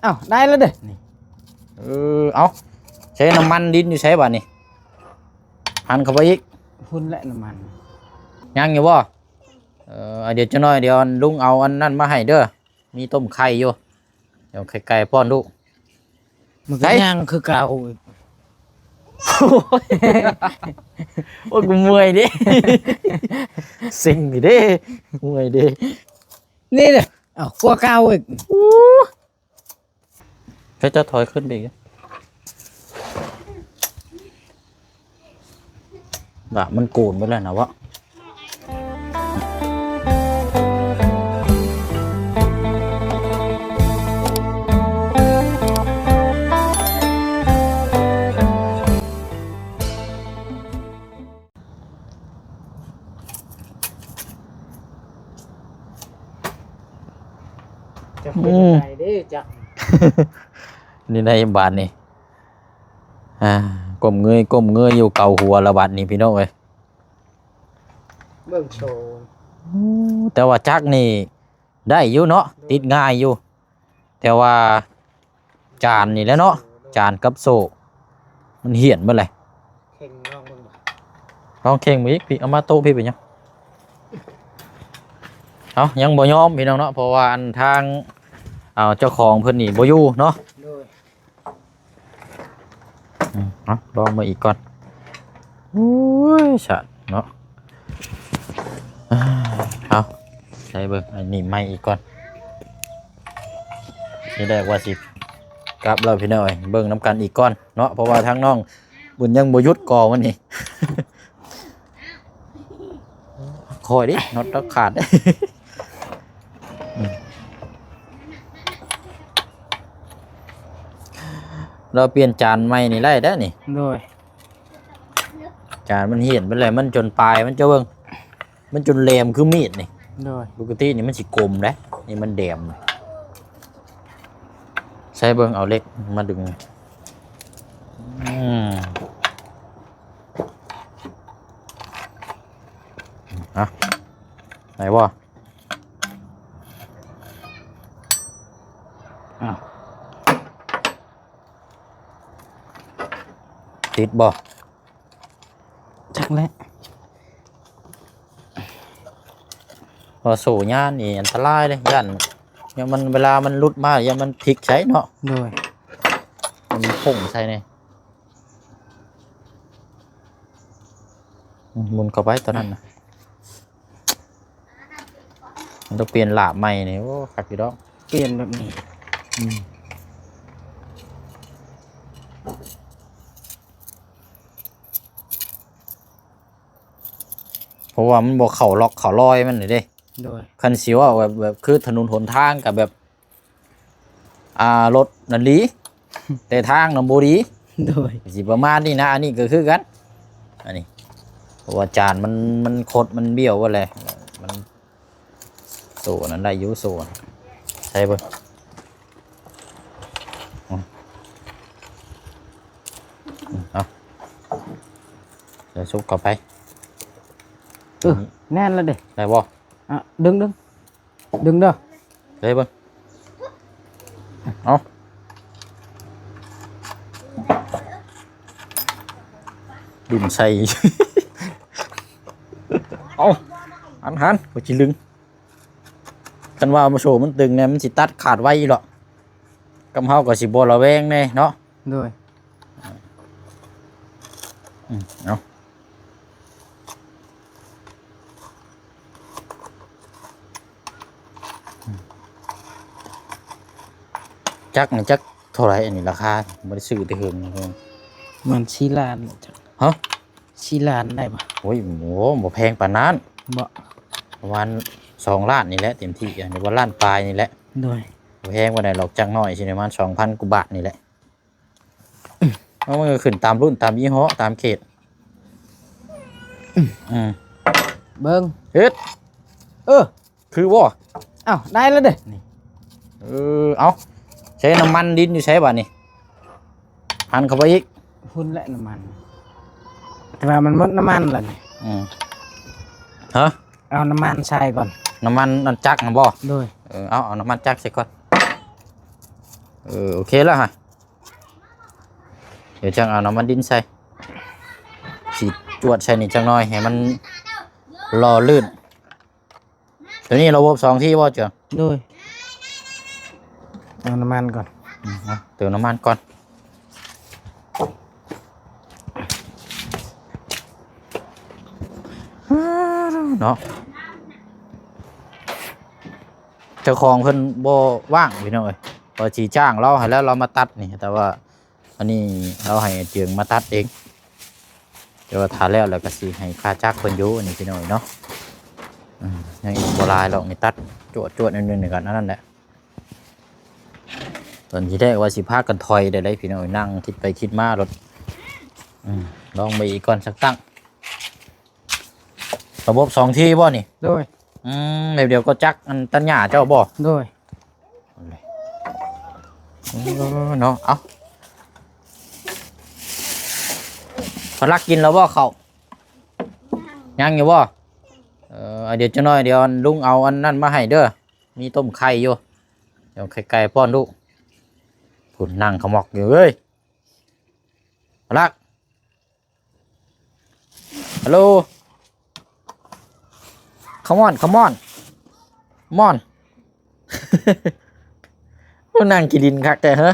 ອ້າວ ໄດ້ແລ້ວເດ້ນີ້. ເອີ ເອົາ ໃຊ້ນ້ຳມັນດິນຢູ່ໃສບາດນີ້? ຫັນເຂົ້າໄປອີກ. ພຸ້ນແຫຼະນ້ຳມັນ. ຍັງຢູ່ບໍ່? ເອີ ດຽວຈັກໜ້ອຍ ດຽວລຸງເອົາອັນນັ້ນມາໃຫ້ເດີ. ມີຕົ້ມໄຂ່ຢູ່. ດຽວໄຂ່ໄກ່ປ້ອນລູກ. ມັນກໍ ໃສ? ຍ່າງຄືເກົ່າອີກ. ໂອ້ຍ ໂອ້ຍ ກູເມື່ອຍເດ້. ເຊັງຢູ່ເດ້ ເມື່ອຍເດ້. ນີ້ເດ້ ອ້າວ ກວ່າເກົ່າອີກ. ໂອ້ ເຂົາເຈົ້າຖອຍຂຶ້ນໄປອີກ. ວ່າມັນໂກນເບິດແລ້ວນະວະ. ຈັກເປັນຈັ່ງໃດເດ້ຈັກ. ນີ້ໄດ໋ບາດນີ້. ອ່າ ກົ້ມເງີຍ ກົ້ມເງີຍຢູ່ ເກົາຫົວລະບາດນີ້ ພີ່ນ້ອງເອີຍ. ເບິ່ງໂຊ. ໂອ້ ແຕ່ວ່າຈັກນີ້ໄດ້ຢູ່ເນາະ ໂດຍ ຕິດງ່າຍຢູ່. ແຕ່ວ່າຈານນີ້ແຫຼະເນາະ ໂດຍ ໂດຍ ຈານກັບໂສ້ ມັນຫ້ຽນເບິດເລີຍ. ເຄັ່ງລອງເບິ່ງບໍ່? ລອງເຄັ່ງເບິ່ງອີກ. ພີ່ ເອົາມາໂຕະພີ່ ເປັນຫຍັງ? ເອົາ ຍັງບໍ່ຍອມ ພີ່ນ້ອງເນາະ ເພາະວ່າອັນທາງ ເອົາ ເຈົ້າຂອງເພິ່ນນີ້ບໍ່ຢູ່ເນາະ. ໂດຍ. ອືມ ເອົາ ລອງເບິ່ງອີກກ່ອນ. ໂອ້ຍ ສະເນາະ. ເອົາ ໃສ່ເບິ່ງອັນນີ້ໃໝ່ອີກກ່ອນ. ທີແລກວ່າຊິກັບແລ້ວ ພີ່ນ້ອງເອີຍ ເບິ່ງນຳກັນອີກກ່ອນເນາະ ເພາະວ່າທາງນ້ອງບຸນຍັງບໍ່ຢຸດກໍມັນນີ້. ຄ່ອຍເດ້ ນັອດລາວຂາດເດ້. ອືມ ລາວປ່ຽນຈານໃໝ່ນີ້ໄດ້ເດ້ນີ້. ໂດຍ. ຈານມັນຫ້ຽນໄປແລ້ວ ມັນຈົນປາຍມັນ ເຈົ້າເບິ່ງ ມັນຈົນແຫຼມຄືມີດນີ້. ໂດຍ. ປົກກະຕິນີ້ມັນຊິກົມເດ້ ນີ້ມັນແຫຼມ. ໃສ່ເບິ່ງ ເອົາເຫຼັກມາດຶງ. ອືມ ເອົາ ໄດ້ບໍ່? ອ້າວ ຕິດບໍ່? ຈັກແຫຼະ. ເພາະໂສ້ຍານນີ້ອັນຕະລາຍເດ້ ຢ້ານ ຢ້ານມັນ ເວລາມັນຫຼຸດມາ ຢ້ານມັນພິກໃສ່ເນາະ. ໂດຍ. ມັນພົ່ງໃສ່ນີ້. ອືມ ໝູນເຂົ້າໄປຕົວນັ້ນນະ. ມັນຕ້ອງປ່ຽນຫຼາບໃໝ່ນີ້. ໂອ້ ຄັກຢູ່ດອກ ປ່ຽນແບບນີ້. ອືມ ເພາະວ່າມັນບໍ່ເຂົ້າລັອກເຂົ້າລອຍມັນນີ້ເດ້. ໂດຍ. ຄັນຊິເວົ້າແບບ ແບບຄືຖະໜົນຫົນທາງກໍແບບ ອ່າ ລົດນັ້ນດີ ແຕ່ທາງນະບໍ່ດີ. ໂດຍ. ຊິປະມານນີ້ນະ ອັນນີ້ກໍຄືກັນ ອັນນີ້ ເພາະວ່າຈານມັນ ມັນຄົດ ມັນບ້ຽວເບິດແຫຼະ. ມັນ ໂສ້ນັ້ນໄດ້ຢູ່ ໂສ້ ໃສ່ເບິ່ງ. ອືມ ເອົາ ໃສ່ຊຸບເຂົ້າໄປ. ເອີ ແໜ້ນແລ້ວເດ້. ໄດ້ບໍ່? ອ່ະ ດຶງ ດຶງ ດຶງເດີ ເອີ ເບິ່ງ ເອົາ ດຶງໃສ່ ເອົາ ຫັນ ຫັນ ບໍ່ຊິດຶງ ຄັນວ່າໂສ້ມັນຕຶງແນ່ ມັນຊິຕັດຂາດໄວອີ່ຫຼໍ້ ກັບເຮົາກໍຊິບໍ່ລະແວງແນ່ເນາະ. ໂດຍ ອືມ ເອົາ ຈັກນີ້ຈັກເທົ່າໃດອັນນີ້ລາຄາ? ບໍ່ໄດ້ຊື້ແຕ່ເຫິງ ປະມານສີ່ລ້ານ. ຮະ? ສີ່ລ້ານໄດ້ບໍ່? ໂອ້ຍ ໂອ້ ບໍ່ແພງປານນັ້ນ ບໍ່ ປະມານສອງລ້ານນີ້ແຫຼະເຕັມທີ່ ຫຼືວ່າລ້ານປາຍນີ້ແຫຼະ. ໂດຍ ບໍ່ແພງປານໃດດອກ ຈັກໜ້ອຍຊິປະມານສອງພັນກວ່າບາດນີ້ແຫຼະ. ເອົາ ມັນກໍຂຶ້ນຕາມລຸ້ນ ຕາມຍີ່ຫໍ້ ຕາມເຂດ. ອືມ ເບິ່ງ ເຮັດ ເອີ ຄືບໍ່? ອ້າວ ໄດ້ແລ້ວເດ້ນີ້. ເອີ ເອົາ ໃຊ້ນ້ຳມັນດິນຢູ່ໃສບາດນີ້? ຫັນເຂົ້າໄປອີກ. ພຸ້ນແຫຼະນ້ຳມັນ ແຕ່ວ່າມັນໝົດນ້ຳມັນແລ້ວນີ້. ອືມ ຮະ? ເອົານ້ຳມັນໃສ່ກ່ອນ. ນ້ຳມັນອັນຈັກຫັ້ນບໍ່? ໂດຍ. ເອີ ເອົາ ເອົານ້ຳມັນຈັກໃສ່ກ່ອນ. ເອີ ໂອເຄແລ້ວຮະ ດຽວຈັ່ງເອົານ້ຳມັນດິນໃສ່ ຊິຈວດໃສ່ນີ້ຈັກໜ່ອຍໃຫ້ມັນຫຼໍ່ລື່ນ. ໂຕນີ້ລະບົບສອງທີບໍ່ເຈີ? ໂດຍ ເຕີມນ້ຳມັນກ່ອນ ອືມ ເຕີມນ້ຳມັນກ່ອນເນາະ. ເຈົ້າຂອງເພິ່ນບໍ່ວ່າງພີ່ນ້ອງເອີຍ ວ່າຊິຈ້າງລາວໃຫ້ແລ້ວ ລາວມາຕັດນີ້ ແຕ່ວ່າ ອັນນີ້ລາວໃຫ້ເຈີງມາຕັດເອງ ແຕ່ວ່າຖ້າແລ້ວແລ້ວກໍຊິໃຫ້ຄ່າຈັກເພິ່ນຢູ່ ອັນນີ້ພີ່ນ້ອງເນາະ. ອືມ ຍັງອີກບໍ່ຫຼາຍດອກ ນີ້ຕັດຈວດໆໜ້ອຍໜຶ່ງນີ້ກໍອັນນັ້ນແຫຼະ. ຕອນທີແລກວ່າຊິພາກັນຖອຍໄດ້ໃດ໋ພີ່ນ້ອງ ນັ່ງຄິດໄປຄິດມາໂລດ. ອືມ ລອງໄປອີກກ່ອນສັກຕັ້ງ. ລະບົບສອງທີບໍ່ນີ້? ໂດຍ. ອືມ ແບບດຽວກັບຈັກອັນຕັດຫຍ້າເຈົ້າບໍ່? ໂດຍ. ເອີ ເນາະ ເອົາ ພະລັກກິນແລ້ວບໍ່ເຂົ້າ? ຍັງຢູ່ບໍ່? ເອີ ດຽວຈັກໜ້ອຍ ດຽວລຸງເອົາອັນນັ້ນມາໃຫ້ເດີ ມີຕົ້ມໄຂ່ຢູ່ ດຽວໄຂ່ໄກ່ປ້ອນລູກ. ພຸ້ນນັ່ງຂະໝອກຢູ່ເວີຍ ພະລັກ. Hello. Come on, come on. Come on. ໂອ້ ນັ່ງຂີ້ດິນຄັກແທ້ເຮີ.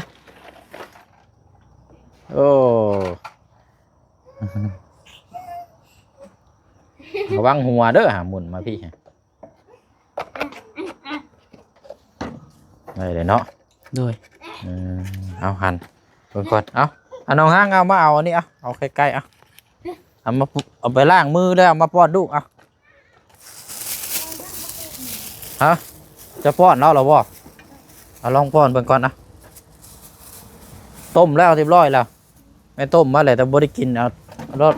ໂອ້ ລະວັງຫົວເດີ ຫາໝຸນມາພີ້. ໄດ້ເລີຍເນາະ. ໂດຍ. ອືມ ເອົາ ຫັນເບິ່ງກ່ອນ ເອົາ ອັນນ້ອງຮ້າງ ເອົາມາເອົາອັນນີ້ ເອົາ ເອົາໃກ້ໆ ເອົາ ເອົາມາ ເອົາໄປລ້າງມືແລ້ວເອົາມາປ້ອນລູກ ເອົາ. ຮະ ຈະປ້ອນລາວແລ້ວບໍ່? ເອົາ ລອງປ້ອນເບິ່ງກ່ອນ ເອົາ. ຕົ້ມແລ້ວຮຽບຮ້ອຍແລ້ວ. ແມ່ຕົ້ມມາແຫຼະ ແຕ່ບໍ່ໄດ້ກິນ ເອົາໂລດ.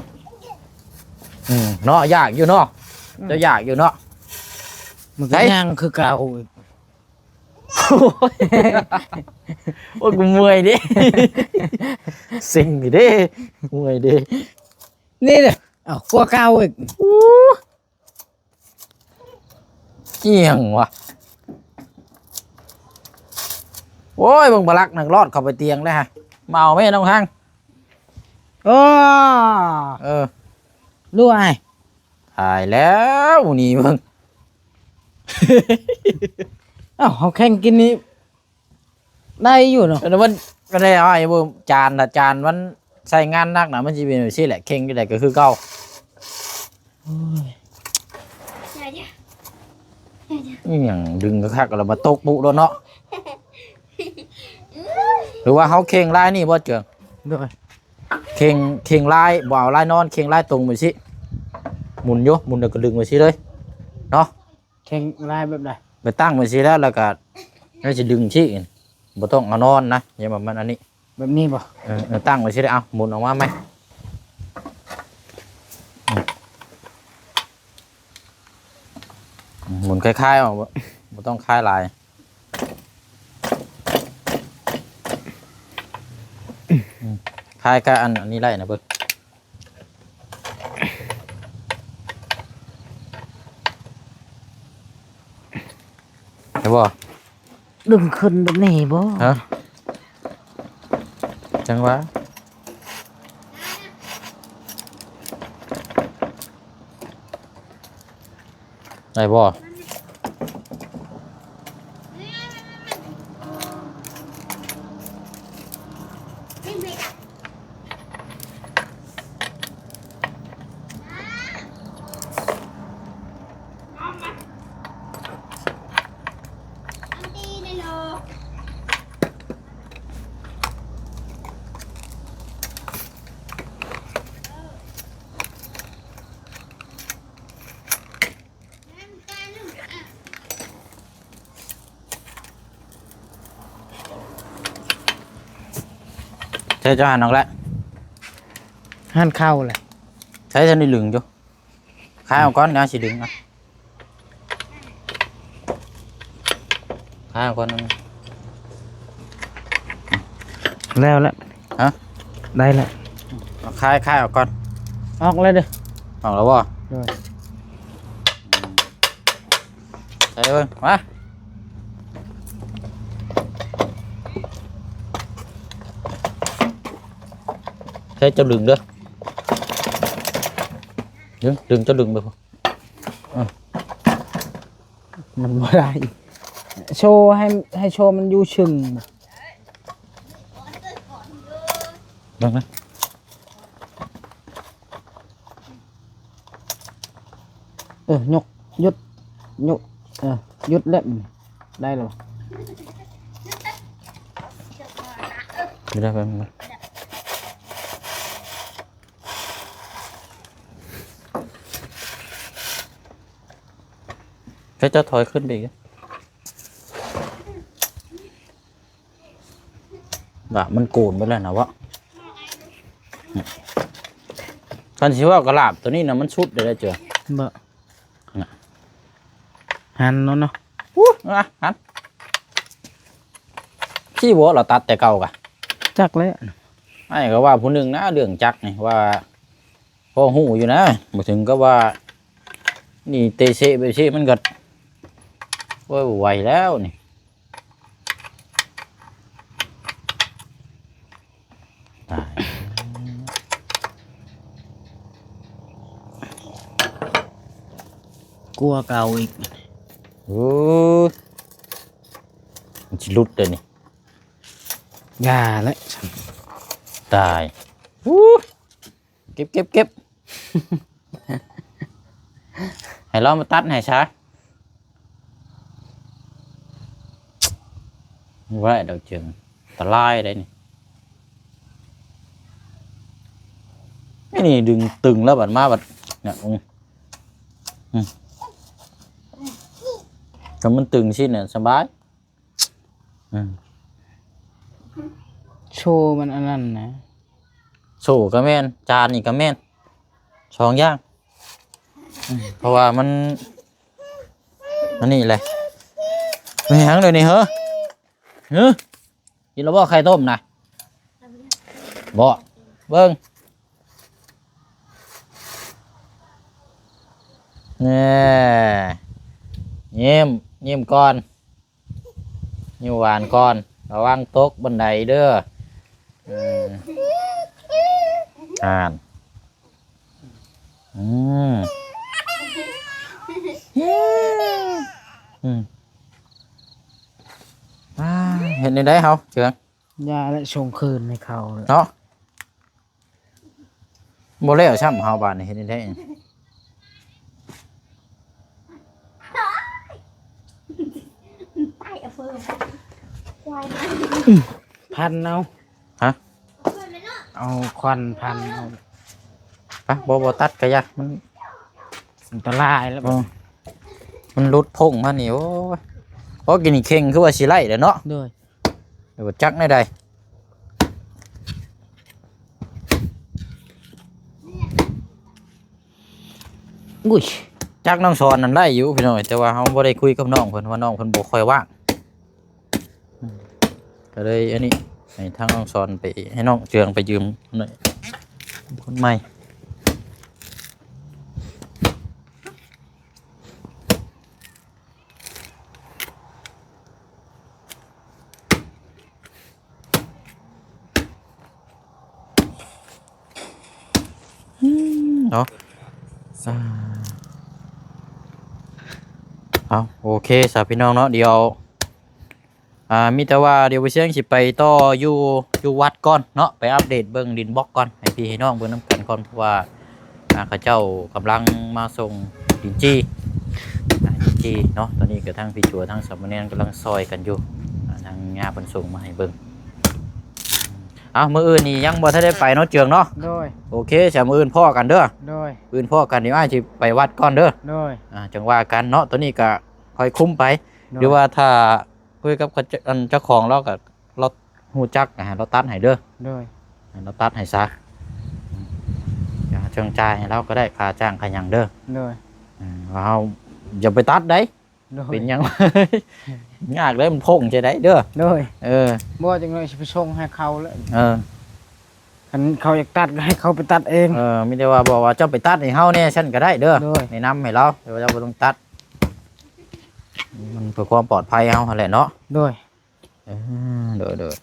ອືມ ເນາະ ຢາກຢູ່ເນາະ. ອືມ ເຈົ້າຢາກຢູ່ເນາະ. ມັນກໍ ໃສ ຍ່າງຄືເກົ່າອີກ. ໂອ້ຍ ໂອ້ຍ ກູເມື່ອຍເດ້ ເຊັງຢູ່ເດ້ ເມື່ອຍເດ້. ນີ້ເດ້ ເອົ້າ ກົວເກົ່າອີກ. ອີ່ຫຍັງວະ? ໂອ້ຍ ເບິ່ງບັກລັກນັ້ນລອດເຂົ້າໄປຕຽງແລ້ວຮະ. ມາເອົາແມ່ນ້ອງຮັງ. ເອີ ເອີ ລູກອ້າຍ. ຕາຍແລ້ວນີ້ເບິ່ງ. ເອົ້າ ເຮົາແຂ່ງກິນນີ້ ໄດ້ຢູ່ເນາະ. ເອີ ມັນ ມັນໄດ້ເອົາໃຫ້ເບິ່ງ ຈານນະ ຈານມັນໃຊ້ງານໜັກນະ ມັນຊິເປັນແບບຊີ້ແຫຼະ ເຄັ່ງຈັ່ງໃດກໍຄືເກົ່າ. ໂອ້ຍ ອີ່ຫຍັງດຶງຄັກໆ ແລ້ວມາຕົກປຸໂລດເນາະ. ຫຼືວ່າເຮົາເຄັ່ງລາຍນີ້ບໍ່ເຈີ? ໂດຍ. ເຄັ່ງ ເຄັ່ງລາຍ ບໍ່ເອົາລາຍນອນ ເຄັ່ງລາຍຕົງໄປຊີ້ ໝຸນຢູ່ ໝຸນແລ້ວກໍດຶງໄປຊີ້ເລີຍເນາະ. ເຄັ່ງລາຍແບບໃດ? ໄປຕັ້ງໄວ້ຊີ້ແລ້ວ ແລ້ວກໍໃຫ້ຊິດຶງຊີ້ ບໍ່ຕ້ອງເອົານອນນະ ຢ່າວ່າມັນອັນນີ້ ແບບນີ້ບໍ່? ເອີ ເອີ ຕັ້ງໄວ້ຊີ້ແລ້ວ ເອົາ ໝຸນອອກມາໃໝ່. ອືມ ໝຸນຄາຍໆອອກ ບໍ່ ບໍ່ຕ້ອງຄາຍຫຼາຍ. ອືມ ຄາຍກັບອັນ ອັນນີ້ໄດ້ນະເບິ່ງ. ໄດ້ບໍ່? ດຶງຂຶ້ນແບບນີ້ບໍ່? ຮະ? ຈັ່ງຫວະ ໄດ້ບໍ່? ໃຊ້ເຈົ້າຫັນອອກແລ້ວ ຫັນເຂົ້າແຫຼະ ໃຊ້ທັນໄດ້ດຶງຢູ່ ຄາຍອອກກ່ອນ ດຽວຊິດຶງ ເອົາ ຄາຍອອກກ່ອນ ແລ້ວແຫຼະ ຮະ ໄດ້ແລ້ວ ເອົາ ຄາຍ ຄາຍອອກກ່ອນ ອອກແລ້ວເດີ້ ອອກແລ້ວບໍ່? ໂດຍ ໃສ່ເບິ່ງ ມາ. ໃຊ້ເຈົ້າດຶງເດີ ດຶງ ດຶງ ເຈົ້າດຶງໄປພຸ້ນ ເອີ ມັນບໍ່ໄດ້ ໂຊໃຫ້ ໃຫ້ໂຊມັນຢູ່ຊຶງ ເບິ່ງນະ. ເອີ ຍົກ ຢຸດ ຍົກ ເອີ ຢຸດແລ້ວ ໄດ້ແລ້ວ ບໍ່ໄດ້ ໄປ ໃຫ້ເຈົ້າຖອຍຂຶ້ນໄປອີກ. ລາບມັນໂກນໄປແລ້ວນະວະ ຄັນຊິເວົ້າກະລາບໂຕນີ້ນະ ມັນສຸດໄດ້ເຈົ້າ ບໍ່ ນະ ຫັ້ນໂນນເນາະ ອູ້ ອະ ຫັ້ນ ທີ່ບໍ່ລາວຕັດແຕ່ເກົ່າກະ ຈັກແລ້ວ ອ້າຍກະວ່າຜູ້ໜຶ່ງນະ ເລື່ອງຈັກນີ້ ວ່າພໍຮູ້ຢູ່ນະ ບໍ່ເຖິງກັບວ່າ ນີ້ເຕະເຊະໄປເຊະ ມັນກະ ໂອ້ຍ ບໍ່ໄຫວແລ້ວນີ້. ຕາຍ ກົວເກົ່າອີກ ໂອ້ຍ ມັນຊິຫຼຸດເດ້ນີ້ ຢ່າແຫຼະ ຕາຍ ອູ້ ເກັບ ເກັບ ເກັບ ໃຫ້ລາວມາຕັດໃຫ້ຊະ ບໍ່ໄດ້ດອກເຈີງ ອັນຕະລາຍໄດ໋ນີ້ ນີ້ດຶງຕຶງແລ້ວບັດມາບັດ ນີ້ ອືມ ອືມ ຄັນມັນຕຶງຊີ້ນະສະບາຍ. ອືມ ໂຊມັນອັນນັ້ນນະ ໂຊກະແມ່ນ ຈານນີ້ກະແມ່ນ ສອງຢ່າງ ອືມ ເພາະວ່າມັນ ອັນນີ້ແຫຼະ ແມ່ນຫຍັງດຽວນີ້ເຮີ ຫື ກິນແລ້ວບໍ່ໄຂ່ຕົ້ມນະ ບໍ່ ເບິ່ງ ແນ່ ຍິ້ມ ຍິ້ມກ່ອນ. ຍິ້ມຫວານກ່ອນ ລະວັງຕົກບັນໄດເດີ ເອີ ອ່ານ ອືມ ອືມ ອ່າ ເຮັດແນວໃດເຮົາເຈີງ ຢ່າແຫຼະ ສົ່ງຄືນໃຫ້ເຂົາເນາະ. ບໍ່ແລ້ວຊ້ຳ ເຮົາບາດນີ້ເຮັດແນວໃດ ພັນເອົາ ຮະ ເອົາຂວັນພັນເອົາ ປະ ບໍ່ ບໍ່ຕັດກະຢ່າ ມັນອັນຕະລາຍແລ້ວ ເອີ ມັນຫຼຸດພົ້ງມານີ້ ໂອ້ຍ ໂອ້ ກິນນີ້ເຄັ່ງຄືວ່າຊິໄລ່ແລ້ວເນາະ ໂດຍ. ບໍ່ຈັກແນວໃດ ອຸ້ຍ ຈັກນ້ອງສອນນັ້ນໄດ້ຢູ່ພີ່ນ້ອງ ແຕ່ວ່າເຮົາບໍ່ໄດ້ຄຸຍກັບນ້ອງເພິ່ນ ວ່ານ້ອງເພິ່ນບໍ່ຄ່ອຍວ່າງ ອືມ ກະເລີຍອັນນີ້ ໃຫ້ທາງນ້ອງສອນໄປ ໃຫ້ນ້ອງເຈືອງໄປຢືມໜ້ອຍ ຄົນໃໝ່. ເນາະ ເອົາ ໂອເຄຊະພີ່ນ້ອງເນາະ ດຽວ ອ່າ ມີແຕ່ວ່າດຽວບໍ່ຊຽງຊິໄປຕໍ່ຢູ່ ຢູ່ວັດກ່ອນເນາະ ໄປອັບເດດເບິ່ງດິນບລັອກກ່ອນ ໃຫ້ພີ່ໃຫ້ນ້ອງເບິ່ງນຳກັນກ່ອນ ເພາະວ່າ ອ່າ ເຂົາເຈົ້າກຳລັງມາສົ່ງດິນຈີ່ ອ່າ ດິນຈີ່ເນາະ ຕອນນີ້ກະທັງພີ່ຈົວທັງສາມະເນນກຳລັງຊ່ອຍກັນຢູ່ ອ່າ ທາງຍາເພິ່ນສົ່ງມາໃຫ້ເບິ່ງ ເອົາ ມື້ອື່ນນີ້ຍັງບໍ່ທັນໄດ້ໄປເນາະເຈືອງເນາະ ໂດຍ ໂອເຄ ສຳມື້ອື່ນພໍ້ກັນເດີ ໂດຍ ມື້ອື່ນພໍ້ກັນ ດຽວອ້າຍຊິໄປວັດກ່ອນເດີ ໂດຍ ອ່າ ຈັ່ງວ່າກັນເນາະ ໂຕນີ້ກະຄ່ອຍຄຸມໄປ ໂດຍ ຫຼືວ່າຖ້າ ຄຸຍກັບເຈົ້າ ອັນເຈົ້າຂອງລາວກະ ລາວຮູ້ຈັກ ໃຫ້ລາວຕັດໃຫ້ເດີ ໂດຍ ໃຫ້ລາວຕັດໃຫ້ຊະ ອືມ ຈະຈ່າຍໃຫ້ລາວກະໄດ້ ຄ່າຈ້າງຄ່າຫຍັງເດີ ໂດຍ ເອີ ເຮົາຢ່າໄປຕັດໃດ ໂດຍ ເປັນຫຍັງ ຍາກເດີ ມັນພົ້ງຈະໄດ້ເດີ ໂດຍ ເອີ ບໍ່ ຈັ່ງໜ້ອຍຊິໄປສົ່ງໃຫ້ເຂົາແລ້ວ ເອີ ຄັນເຂົາຢາກຕັດກະໃຫ້ເຂົາໄປຕັດເອງ ເອີ ມີແຕ່ວ່າບອກວ່າເຈົ້າໄປຕັດໃຫ້ເຮົາແດ່ ຊັ້ນກະໄດ້ເດີ ໂດຍ ແນະນຳໃຫ້ລາວ ແຕ່ວ່າເຈົ້າບໍ່ຕ້ອງຕັດ ມັນເພື່ອຄວາມປອດໄພເຮົາຫັ້ນແຫຼະເນາະ ໂດຍ ເອີ ໂດຍ ໂດຍ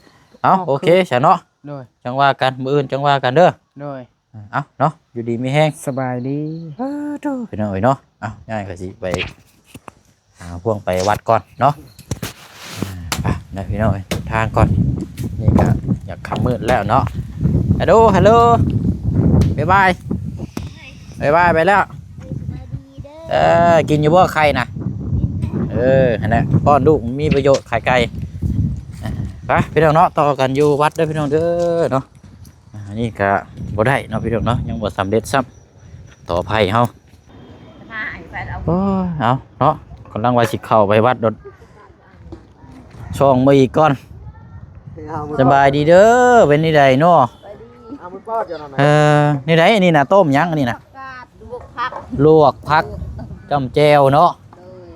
ເອົາ ໂອເຄ ໂອເຄຊະເນາະ ໂດຍ ຈັ່ງວ່າກັນ ມື້ອື່ນຈັ່ງວ່າກັນເດີ ໂດຍ ເອົາເນາະ ຢູ່ດີມີແຮງ ສະບາຍດີ. ເອີ ໂທ້ ພີ່ນ້ອງເອີຍເນາະ ເອົາ ຍາຍກໍຊິໄປຫາພວກໄປວັດກ່ອນເນາະ. ໄປນະ ພີ່ນ້ອງເອີຍ ເດີນທາງກ່ອນ ນີ້ກໍຢາກຄ່ຳມືດແລ້ວເນາະ. ຮາໂລ ຮາໂລ ບາຍບາຍ ບາຍບາຍ ໄປແລ້ວ. ເອີ ກິນຢູ່ບໍ່ໄຂ່ນະ? ເອີ ຫັ້ນແຫຼະ ປ້ອນລູກມີປະໂຫຍດ ໄຂ່ໄກ່. ໄປພີ່ນ້ອງເນາະ ຕໍ່ກັນຢູ່ວັດເດີພີ່ນ້ອງເດີເນາະ. ອັນນີ້ກະບໍ່ໄດ້ເນາະພີ່ນ້ອງເນາະ ຍັງບໍ່ສຳເລັດຊ້ຳ ຕໍ່ໄຜ່ເຮົາ. ໂອ້ຍ ເອົາເນາະ ກຳລັງວ່າຊິເຂົ້າໄປວັດໂດດ ຊ່ອງມາອີກກ່ອນ. ສະບາຍດີເດີ ເປັນຈັ່ງໃດເນາະ? ເອີ ແນວໃດອັນນີ້ນະ ຕົ້ມຫຍັງອັນນີ້ນະ? ລວກຜັກ ລວກຜັກ ຈ້ຳແຈ່ວເນາະ. ໂດຍ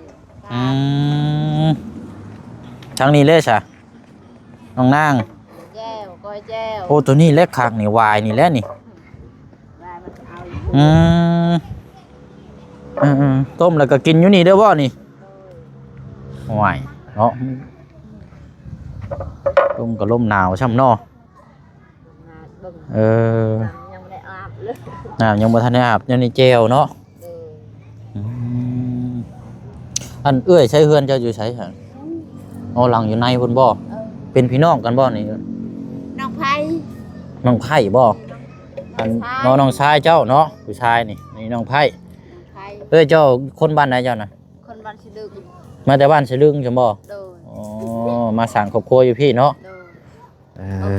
ອືມ ທາງນີ້ເລີຍຊະ ນ້ອງນາງ ແຈ່ວ ກ້ອຍແຈ່ວ. ໂອ້ ໂຕນີ້ແຫຼະຄັກນີ້ ຫວາຍນີ້ແຫຼະນີ້. ອືມ ເອີໆ ຕົ້ມແລ້ວກໍກິນຢູ່ນີ້ເດີບໍ່ນີ້? ໂດຍ ໂອ້ຍເນາະ ລົມກໍລົມໜາວຊ້ຳເນາະ. ເອີ ນ້ຳຍັງບໍ່ໄດ້ອາບເລີຍ ນ້ຳຍັງບໍ່ທັນໄດ້ອາບ ຍັງນີ້ແຈ່ວເນາະ. ເອີ ອືມ ອັນເອື້ອຍໃຊ້ເຮືອນເຈົ້າຢູ່ໃສຫະ? ອໍ ຫຼັງຢູ່ໃນພຸ້ນບໍ່? ເອີ ເປັນພີ່ນ້ອງກັນບໍ່ນີ້? ນ້ອງໄພ ນ້ອງໄພບໍ່? ອັນ ນ້ອງຊາຍ ນ້ອງ ນ້ອງຊາຍເຈົ້າເນາະ ຜູ້ຊາຍນີ້ ນີ້ນ້ອງໄພ ນ້ອງໄພ. ເອີ ເຈົ້າຄົນບ້ານໃດເຈົ້ານະ? ຄົນບ້ານສະລຶງ ມາແຕ່ບ້ານສະລຶງຊັ້ນບໍ່? ໂດຍ ອໍ ມາສ້າງຄອບຄົວຢູ່ພີ້ເນາະ. ໂດຍ ເອີ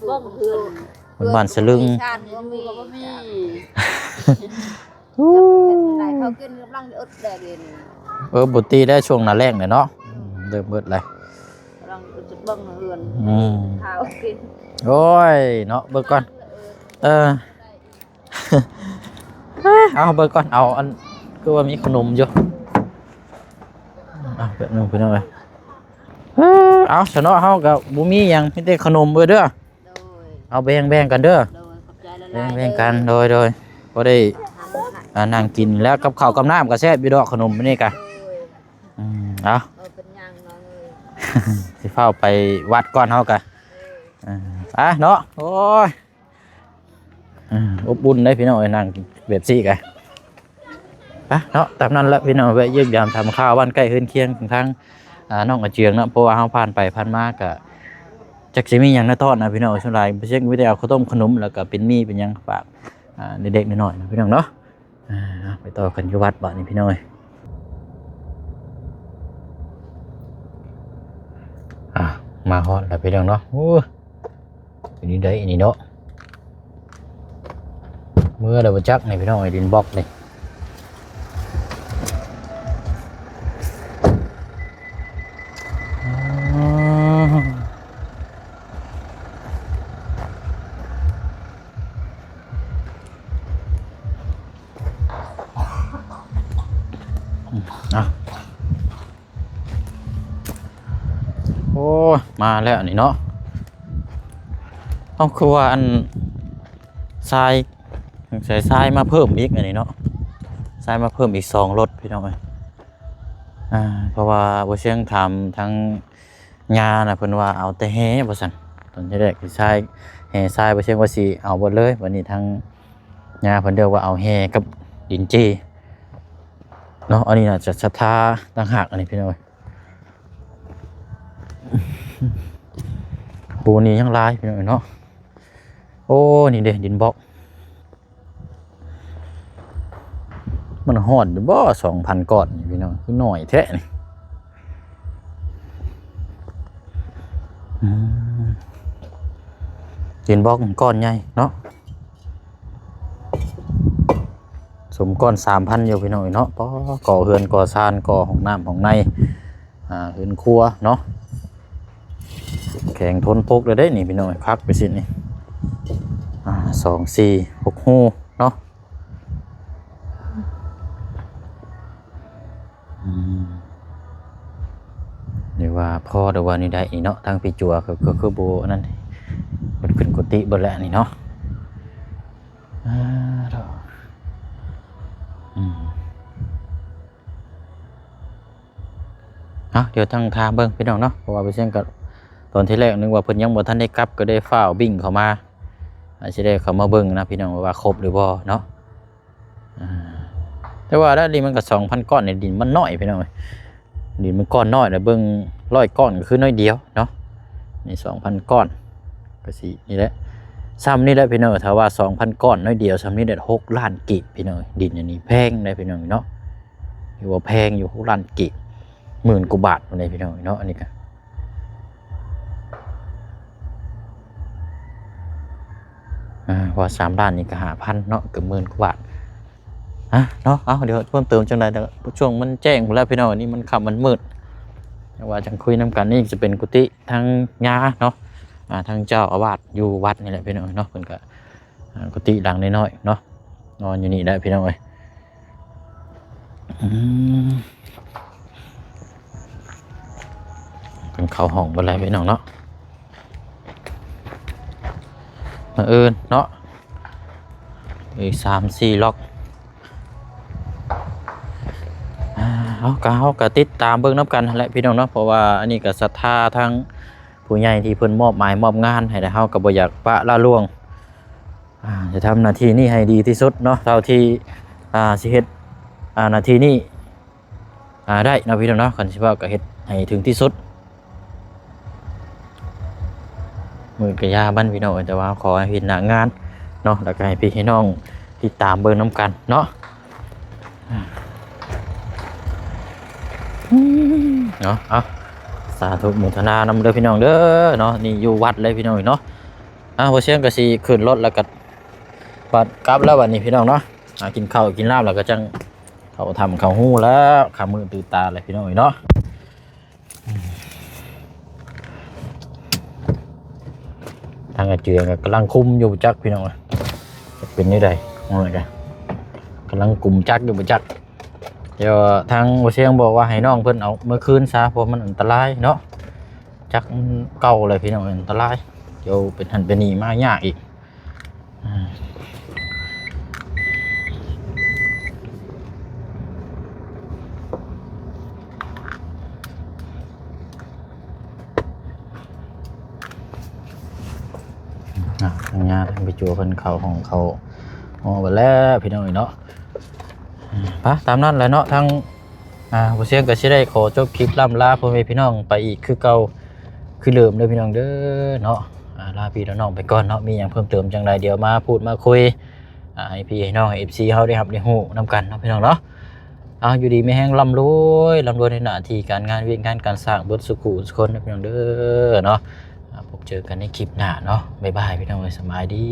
ເບິ່ງເຮືອນ ເຮືອນບ້ານສະລຶງ ຊານກໍບໍ່ມີ ເຂົາກິນກຳລັງອຶດແດ່ດຽວນີ້. ເອີ ບໍ່ຕິໄດ້ຊ່ວງໜ້າແລ້ງແຫຼະເນາະ ເລີ່ມເບິດແລ້ວ ກຳລັງອຶດເບິ່ງເຮືອນ ອືມ ເຂົາກິນ. ໂອ້ຍເນາະ ເບິ່ງກ່ອນ ເອີ ເອົາເບິ່ງກ່ອນ ເອົາອັນ ຄືວ່າມີຂະໜົມຢູ່ ເອົາແປັບໜຶ່ງພີ່ນ້ອງເອີຍ. ເອົາຊະເນາະ ເຮົາກໍບໍ່ມີຫຍັງ ມີແຕ່ຂະໜົມເບີດເດີ. ໂດຍ ເອົາແບ່ງໆກັນເດີ. ໂດຍ ຂອບໃຈຫຼາຍໆ ແບ່ງໆກັນ ເດີ. ໂດຍໆ ພໍໄດ້ ອ່າ ນັ່ງກິນແລ້ວ ກັບເຂົ້າກັບນ້ຳກໍແຊບຢູ່ດອກ ຂະໜົມນີ້ກະ. ໂດຍ ອືມ ເອົາ ເອີ ເປັນຫຍັງນ້ອງເອີຍ ຊິຟ້າວໄປວັດກ່ອນເຮົາກະ. ເອີ ເອີ ໄປເນາະ ໂອ້ຍ. ອືມ ອົບອຸ່ນເດ້ພີ່ນ້ອງເອີຍ ນັ່ງແບບຊີ້ກະ ໄປເນາະ. ຕາມນັ້ນລະພີ່ນ້ອງ ແວະຢ້ຽມຢາມຖາມຂ່າວບ້ານໃກ້ເຮືອນຄຽງຂອງທາງ ອ່າ ນ້ອງອາເຈືອງເນາະ ເພາະວ່າເຮົາຜ່ານໄປຜ່ານມາກະຈັກຊິມີຫຍັງມາຕ້ອນນະພີ່ນ້ອງ. ສ່ວນຫຼາຍບໍ່ເຊັງມີແຕ່ເອົາເຂົ້າຕົ້ມຂະໜົມ ແລ້ວກະເປັນໝີ່ເປັນຫຍັງຝາກ ອ່າ ເລັກໆນ້ອຍໆນະພີ່ນ້ອງເນາະ. ອ່າ ໄປຕໍ່ກັນຢູ່ວັດບາດນີ້ພີ່ນ້ອງເອີຍ. ອ່າ ມາຮອດແລ້ວພີ່ນ້ອງເນາະ. ໂອ້ ເປັນນີ້ໄດ້ອັນນີ້ເນາະ ເມື່ອແລ້ວບໍ່ຈັກນີ້ພີ່ນ້ອງເອີຍ ດິນບລັອກນີ້. ອືມ ອ່ະ ໂອ້ຍ ມາແລ້ວນີ້ເນາະ. ເອົາ ຄືວ່າອັນຊາຍ ໃສ່ຊາຍມາເພີ່ມອີກອັນນີ້ເນາະ ຊາຍມາເພີ່ມອີກສອງລົດພີ່ນ້ອງເອີຍ. ອ່າ ເພາະວ່າບໍ່ຊຽງຖາມທາງຍ່ານະ ເພິ່ນວ່າເອົາແຕ່ແຮ່ວ່າຊັ້ນ. ຕອນທີແລກຊາຍ ແຮ່ຊາຍ ບໍ່ຊຽງວ່າຊິເອົາເບິດເລີຍ ບັດນີ້ທາງຍ່າເພິ່ນເລືອກວ່າເອົາແຮ່ກັບດິນຈີ່ເນາະ. ອັນນີ້ໜ້າຈະສັດທາຕ່າງຫາກອັນນີ້ພີ່ນ້ອງເອີຍ. ໂອ້ ນີ້ຍັງຫຼາຍພີ່ນ້ອງເອີຍເນາະ. ໂອ້ ນີ້ເດ້ ດິນບລັອກ ມັນຮອດຢູ່ບໍ່ ສອງພັນກ້ອນນີ້ພີ່ນ້ອງ ຄືໜ້ອຍແທ້ນີ້. ອືມ ຫີນບລັອກກ້ອນໃຫຍ່ເນາະ ສົມກ້ອນສາມພັນຢູ່ພີ່ນ້ອງເອີຍເນາະ. ປໍ້ ກໍ່ເຮືອນກໍ່ຊານ ກໍ່ຫ້ອງນ້ຳຫ້ອງໃນ ອ່າ ເຮືອນຄົວເນາະ ແຂງທົນປົກເລີຍເດ້ນີ້ພີ່ນ້ອງ. ຄັກໄປຊິນີ້ ອ່າ ສອງ ສີ່ ຫົກຮູເນາະ. ອືມ ຫຼືວ່າພໍ ຫຼືວ່ານີ້ໄດ້ນີ້ເນາະ ທາງພີ່ຈົວກໍ ກໍຄືບໍ່ອັນນັ້ນ ເພິ່ນຂຶ້ນກຸຕິເບິດແລ້ວນີ້ເນາະ. ອ່າ ໂທ້ ອືມ ເອົາ ດຽວທາງ ຖ້າເບິ່ງພີ່ນ້ອງເນາະ ເພາະວ່າໄປເຊິ່ງກໍ ຕອນທີແລກນຶກວ່າເພິ່ນຍັງບໍ່ທັນໄດ້ກັບ ກໍໄດ້ຟ້າວບິ້ງເຂົ້າມາ ອາດຊິໄດ້ເຂົ້າມາເບິ່ງນະພີ່ນ້ອງ ວ່າຄົບຫຼືບໍ່ເນາະ. ອາ ແຕ່ວ່າແລ້ວນີ້ມັນກໍສອງພັນກ້ອນນີ້ ດິນມັນນ້ອຍພີ່ນ້ອງເອີຍ ດິນມັນກ້ອນນ້ອຍ ແລ້ວເບິ່ງຮ້ອຍກ້ອນກໍຄືໜ້ອຍດຽວເນາະ. ນີ້ສອງພັນກ້ອນ ກໍຊິນີ້ແຫຼະ ຊ່ຳນີ້ແຫຼະພີ່ນ້ອງ. ຖ້າວ່າສອງພັນກ້ອນໜ້ອຍດຽວ ຊ່ຳນີ້ແຫຼະ ຫົກລ້ານກີບພີ່ນ້ອງ. ດິນອັນນີ້ແພງເດ້ພີ່ນ້ອງເນາະ ຖືວ່າແພງຢູ່ ຫົກລ້ານກີບ ໝື່ນກວ່າບາດພຸ້ນເດ້ພີ່ນ້ອງເນາະ. ອັນນີ້ກໍ ອາ ເພາະວ່າສາມລ້ານນີ້ກໍຫ້າພັນເນາະ ເກືອບໝື່ນກວ່າບາດ. ອາ ເນາະ ເອົາ ດຽວເພີ່ມເຕີມຈັ່ງໃດ ດຽວຊ່ວງມັນແຈ້ງພຸ້ນແຫຼະພີ່ນ້ອງ ອັນນີ້ມັນຄ່ຳມັນມືດ ຈັ່ງວ່າຈັ່ງຄຸຍນຳກັນ. ນີ້ຈະເປັນກຸຕິທາງຍາເນາະ ອາ ທາງເຈົ້າອາວາດຢູ່ວັດນີ້ແຫຼະພີ່ນ້ອງເນາະ. ເພິ່ນກໍ ອາ ກຸຕິຫຼັງນ້ອຍໆເນາະ ນອນຢູ່ນີ້ແຫຼະພີ່ນ້ອງເອີຍ. ອືມ ເພິ່ນເຂົ້າຫ້ອງເບິດແລ້ວພີ່ນ້ອງເນາະ. ມື້ອື່ນເນາະ ອີກສາມສີ່ລັອກ. ອາ ເຮົາກໍ ເຮົາກໍຕິດຕາມເບິ່ງນຳກັນຫັ້ນແຫຼະພີ່ນ້ອງເນາະ ເພາະວ່າອັນນີ້ກໍສັດທາທາງຜູ້ໃຫຍ່ທີ່ເພິ່ນມອບໝາຍມອບງານໃຫ້ ແລະເຮົາກໍບໍ່ຢາກປະລະລວງ ອາ ຈະທຳໜ້າທີ່ນີ້ໃຫ້ດີທີ່ສຸດເນາະ ເທົ່າທີ່ ອາ ຊິເຮັດ ອາ ໜ້າທີ່ນີ້ ອາ ໄດ້ເນາະພີ່ນ້ອງເນາະ. ຄັນຊິເວົ້າກໍເຮັດໃຫ້ເຖິງທີ່ສຸດ ມື້ກະຢ່າມັນພີ່ນ້ອງເອີຍ ແຕ່ວ່າຂໍໃຫ້ເຫັນໜ້າງານເນາະ ແລ້ວກໍໃຫ້ພີ່ໃຫ້ນ້ອງຕິດຕາມເບິ່ງນຳກັນເນາະ ເນາະ. ເອົາ ສາທຸໂມທະນານຳເດີພີ່ນ້ອງເດີເນາະ. ນີ້ຢູ່ວັດເລີຍພີ່ນ້ອງເນາະ. ອາ ບໍ່ຊຽງກໍຊິຂຶ້ນລົດ ແລ້ວກໍບັດກັບແລ້ວບັດນີ້ພີ່ນ້ອງເນາະ. ຫາກິນເຂົ້າກິນນ້ຳ ແລ້ວກໍຈັ່ງເຂົ້າຖ້ຳເຂົ້າຮູແລ້ວ ຄ່ຳມືດຕື່ນຕາແລ້ວພີ່ນ້ອງເນາະ. ທາງອາເຈືອກໍກຳລັງຄຸມຢູ່ບໍ່ຈັກພີ່ນ້ອງ ຈະເປັນແນວໃດ ນັ້ນແຫຼະ ກະກຳລັງກຸມຈັກຢູ່ບໍ່ຈັກ. ດຽວທາງບໍ່ຊຽງບອກວ່າໃຫ້ນ້ອງເພິ່ນເອົາເມືອຄືນຊະ ເພາະມັນອັນຕະລາຍເນາະ ຈັກມັນເກົ່າແລ້ວພີ່ນ້ອງ ອັນຕະລາຍ ດຽວເປັນຫັ້ນເປັນນີ້ມາຍາກອີກ. ອາ ອ່າ ທາງຍາດທາງໄປຈົວເພິ່ນເຂົ້າຫ້ອງເຂົ້າຫໍໄປແລ້ວພີ່ນ້ອງເອີຍເນາະ. ອາ ໄປ ຕາມນັ້ນແຫຼະເນາະ ທາງ ອ່າ ບໍ່ຊຽງກໍຊິໄດ້ຂໍຈົບຄລິບລ່ຳລາພໍ່ແມ່ພີ່ນ້ອງໄປອີກຄືເກົ່າຄືເດີມເດີພີ່ນ້ອງເດີເນາະ. ອ່າ ລາພີ່ລານ້ອງໄປກ່ອນເນາະ ມີຫຍັງເພີ່ມເຕີມຈັ່ງໃດ ດຽວມາພູດມາຄຸຍ ອ່າ ໃຫ້ພີ່ໃຫ້ນ້ອງ ໃຫ້ເອັຟຊີເຮົາໄດ້ຮັບໄດ້ຮູ້ນຳກັນເນາະພີ່ນ້ອງເນາະ. ເອົາ ຢູ່ດີມີແຮງ ລ່ຳລວຍ ລ່ຳລວຍໃນໜ້າທີ່ການງານ ວຽກງານການສ້າງ ເບິດສູ່ຄູ່ສູ່ຄົນເດີພີ່ນ້ອງເດີເນາະ. ອ່າ ພົບເຈີກັນໃນຄລິບໜ້າເນາະ. ບາຍບາຍພີ່ນ້ອງເອີຍ ສະບາຍດີ.